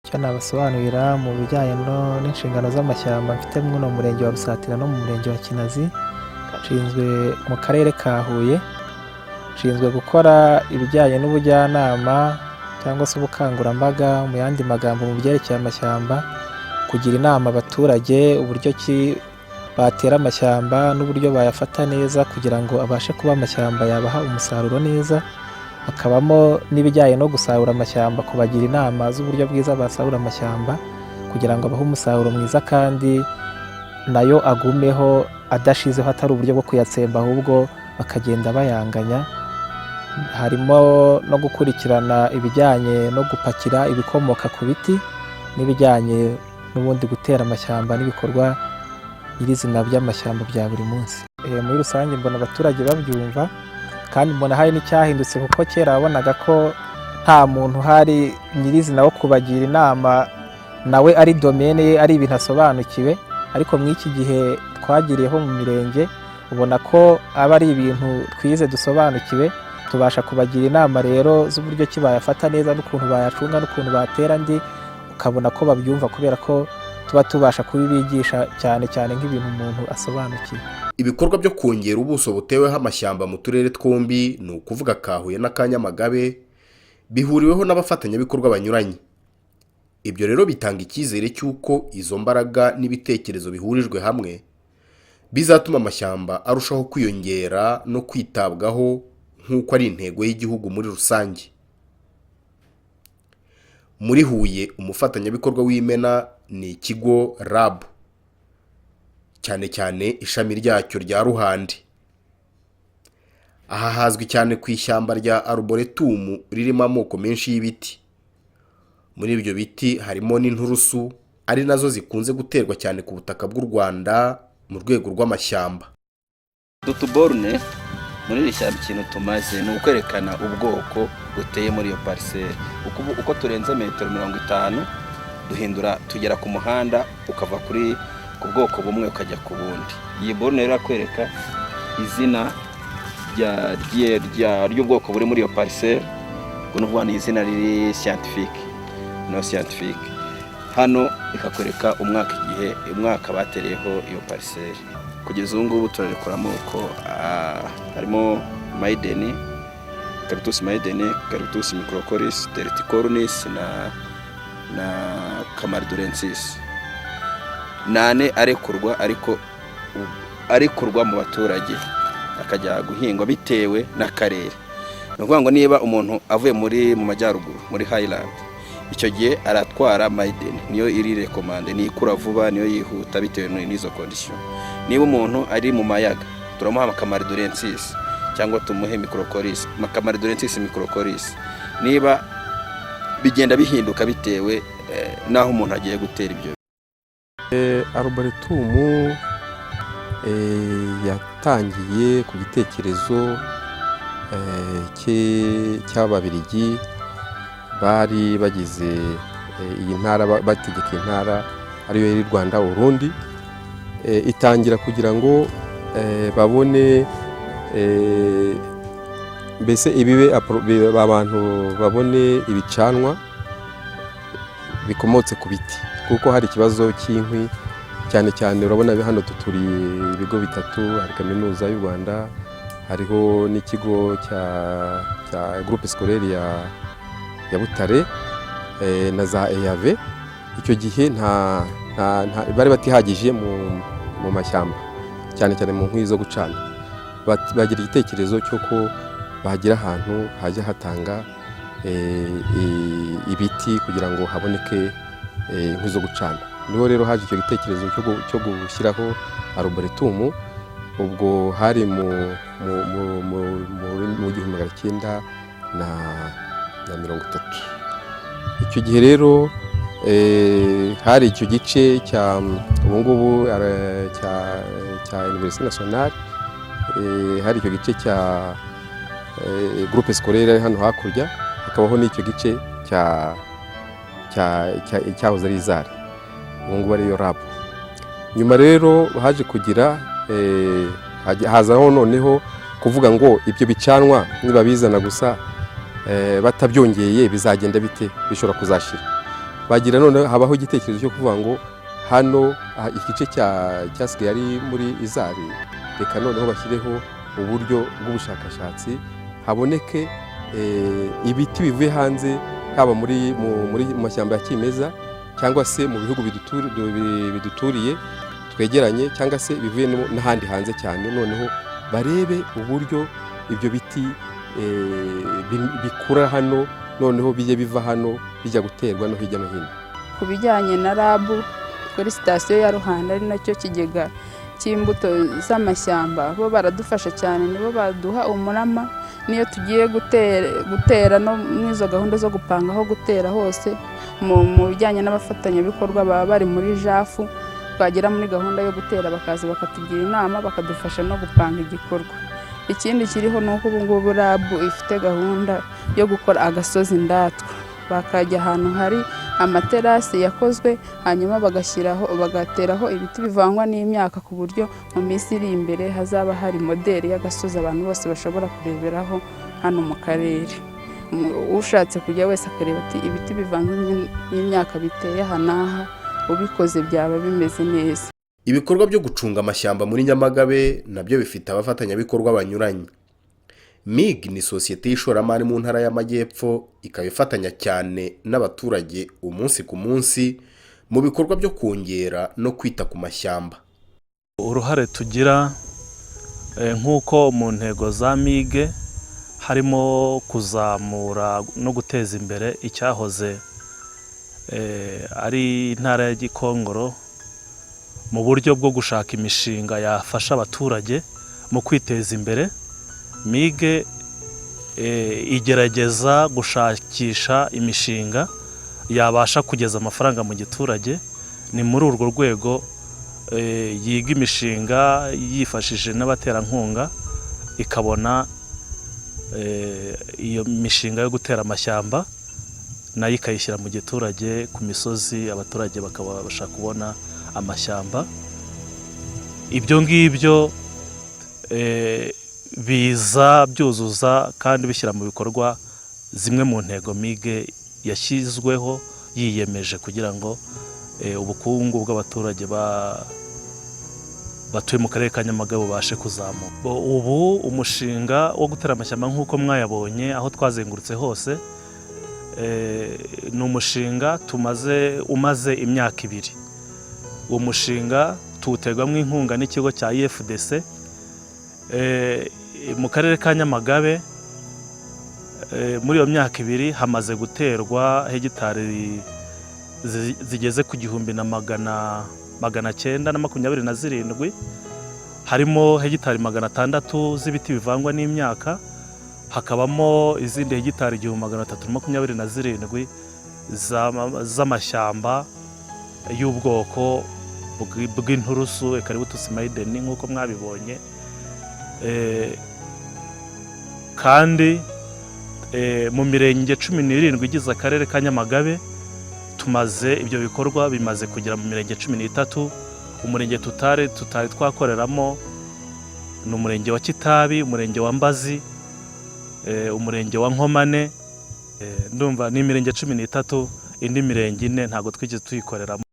Icyo nabasobanurira mu bijyanye n'inshingano z'amashyamba mfite muri uno murenge wa Rusatira no mu murenge wa Kinazi, nshinzwe mu karere ka Huye, nshinzwe gukora ibijyanye n'ubujyanama cyangwa se ubukangurambaga, mu yandi magambo, mu byerekeye amashyamba, kugira inama abaturage uburyo ki batera amashyamba n'uburyo bayafata neza kugira ngo abashe kuba amashyamba yabaha umusaruro neza. Hakabamo n'ibijyanye no gusarura amashyamba, kubagira inama z'uburyo bwiza basarura amashyamba kugira ngo abahe umusaruro mwiza kandi nayo agumeho adashizeho, atari uburyo bwo kuyatsemba, ahubwo bakagenda bayanganya. Harimo no gukurikirana ibijyanye no gupakira ibikomoka ku biti n'ibijyanye n'ubundi gutera amashyamba n'ibikorwa nyirizina by'amashyamba bya buri munsi. Muri rusange mbona abaturage babyumva kandi mbona hari n'icyahindutse, kuko kera wabonaga ko nta muntu uhari nyirizina wo kubagira inama, nawe ari domaine ye, ari ibintu asobanukiwe. Ariko muri iki gihe twagiriyeho mu mirenge, ubona ko aba ari ibintu twize, dusobanukiwe, tubasha kubagira inama rero z'uburyo ki bayafata neza n'ukuntu bayacunga n'ukuntu batera andi, ukabona ko babyumva kubera ko tuba tubasha kubibigisha, cyane cyane nk'ibintu umuntu asobanukiwe. Ibikorwa byo kongera ubuso buteweho amashyamba mu turere twombi, ni ukuvuga ka Huye n'aka Nyamagabe, bihuriweho n'abafatanyabikorwa banyuranye. Ibyo rero bitanga icyizere cy'uko izo mbaraga n'ibitekerezo bihurijwe hamwe bizatuma amashyamba arushaho kwiyongera no kwitabwaho, nk'uko ari intego y'igihugu muri rusange. Muri Huye, umufatanyabikorwa w'imena ni ikigo RAB, cyane cyane ishami ryacyo rya Ruhande. Aha hazwi cyane ku ishyamba rya Arboretum ririmo amoko menshi y'ibiti. Muri ibyo biti harimo n'inturusu, ari nazo zikunze guterwa cyane ku butaka bw'u Rwanda mu rwego rw'amashyamba. Utu tuborne muri iri shyamba, ikintu tumaze ni ukwerekana ubwoko buteye muri iyo parcelle. Uko turenze metero 50, duhindura, tugera ku muhanda, ukava ku bwoko bumwe ukajya ku bundi. Iyi borne rero irakwereka izina ry'ubwoko buri muri iyo parcelle. Ubwo ni ukuvuga ni izina riri scientifique, nom scientifique. Hano ikakwereka umwaka, igihe, umwaka batereyeho iyo parcelle. Kugeza ubu ngubu turarekura amoko harimo maiden, Eucalyptus maiden, Eucalyptus microcorys, tereticornis na camaldulensis. Nane arekurwa, ariko arekurwa mu baturage akajya guhingwa bitewe n'akarere. Ni ukuvuga ngo niba umuntu avuye mu majyaruguru, muri highland, icyo gihe aratwara maiden, niyo iri recommandé, niyo ikura vuba, niyo yihuta bitewe n'izo conditions. Niba umuntu ari mu mayaga, turamuha camaldulensis cyangwa tumuhe microcorys, camaldulensis microcorys. Niba bigenda bihinduka bitewe n'aho umuntu agiye gutera ibyo. Arboretum yatangiye ku gitekerezo cy'Ababirigi bari bagize iyi ntara, bategeka intara ariyo y'u Rwanda, Urundi. Itangira kugira ngo babone mbese ibibe abantu babone ibicanwa bikomotse ku biti, kuko hari ikibazo cy'inkwi cyane cyane. Urabona hano tuturiye ibigo bitatu: hari Kaminuza y'u Rwanda, hariho n'ikigo cya Groupe Scolaire ya Butare na za EAV. Icyo gihe bari batihagije mu mashyamba, cyane cyane mu nkwi zo gucana. Bagira igitekerezo cy'uko bagira ahantu hajya hatanga ibiti kugira ngo haboneke inkwi zo gucana. Niho rero haje icyo gitekerezo cyo gushyiraho arboretum. Ubwo hari mu 1930. Icyo gihe rero hari icyo gice cya ubu ngubu cya Université Nationale, hari icyo gice cya Groupe Scolaire hano hakurya, hakabaho n'icyo gice cyahoze ari IZAR, ubu ngubu ariyo RAB. Nyuma rero haje kugira hazaho noneho kuvuga ngo ibyo bicanwa nibabizana gusa batabyongeye bizagenda bite? Bishobora kuzashira. Bagira none habaho igitekerezo cyo kuvuga ngo hano igice cyasigaye ari muri IZAR, reka noneho bashyireho uburyo bw'ubushakashatsi, haboneke ibiti bivuye hanze, haba muri mu mashyamba ya kimeza cyangwa se mu bihugu biduturiye twegeranye, cyangwa se bivuye n'ahandi hanze cyane. Noneho barebe uburyo ibyo biti bikura hano, noneho bijye biva hano bijya guterwa no hirya no hino. Ku bijyanye na RAB kuri sitasiyo ya Ruhando, ari nacyo kigega cy'imbuto z'amashyamba, bo baradufasha cyane. Nibo baduha umurama niyo tugiye gutera, no muri izo gahunda zo gupanga aho gutera hose. Mu bijyanye n'abafatanyabikorwa baba bari muri JAF, twagera muri gahunda yo gutera bakaza bakatugira inama, bakadufasha no gupanga igikorwa. Ikindi kiriho ni uko ubu ngubu RAB ifite gahunda yo gukora agasozi ndatwa, bakajya ahantu hari amaterasi yakozwe, hanyuma bagashyiraho, bagateraho ibiti bivangwa n'imyaka, ku buryo mu minsi iri imbere hazaba hari modèle y'agasozi abantu bose bashobora kureberaho hano mu karere. Ushatse kujya wese akareba ati ibiti bivangwa n'imyaka biteye aha n'aha, ubikoze byaba bimeze neza. Ibikorwa byo gucunga amashyamba muri Nyamagabe nabyo bifite abafatanyabikorwa banyuranye. MIG ni sosiyete y'ishoramari mu Ntara y'Amajyepfo, ikaba ifatanya cyane n'abaturage umunsi ku munsi mu bikorwa byo kongera no kwita ku mashyamba. Uruhare tugira, nk'uko mu ntego za MIG harimo kuzamura no guteza imbere icyahoze ari intara ya Gikongoro mu buryo bwo gushaka imishinga yafasha abaturage mu kwiteza imbere, MIG igerageza gushakisha imishinga yabasha kugeza amafaranga mu giturage. Ni muri urwo rwego yiga imishinga yifashishije n'abaterankunga, ikabona iyo mishinga yo gutera amashyamba, nayo ikayishyira mu giturage ku misozi, abaturage bakabasha kubona amashyamba. Ibyo ngibyo biza byuzuza kandi bishyira mu bikorwa zimwe mu ntego MIG yashyizweho yiyemeje kugira ngo ubukungu bw'abaturage batuye mu karere ka Nyamagabe bubashe kuzamuka. Ubu umushinga wo gutera amashyamba, nk'uko mwayabonye aho twazengurutse hose, ni umushinga tumaze umaze imyaka 2. Uwo mushinga tuwuterwamo inkunga n'ikigo cya IFDC. Mu karere ka Nyamagabe, muri iyo myaka 2 hamaze guterwa hegitari zigeze ku 1927, harimo hegitari 600 z'ibiti bivangwa n'imyaka, hakabamo izindi hegitari 1327 z'amashyamba y'ubwoko bw'inturusu, Eucalyptus maideni, nk'uko mwabibonye. Kandi mu mirenge 17 igize akarere ka Nyamagabe, tumaze ibyo bikorwa bimaze kugera mu mirenge 13. Umurenge tutari twakoreramo ni umurenge wa Kitabi, umurenge wa Mbazi, umurenge wa Nkomane. Ndumva ni imirenge 13, indi mirenge ine ntabwo twigeze tuyikoreramo.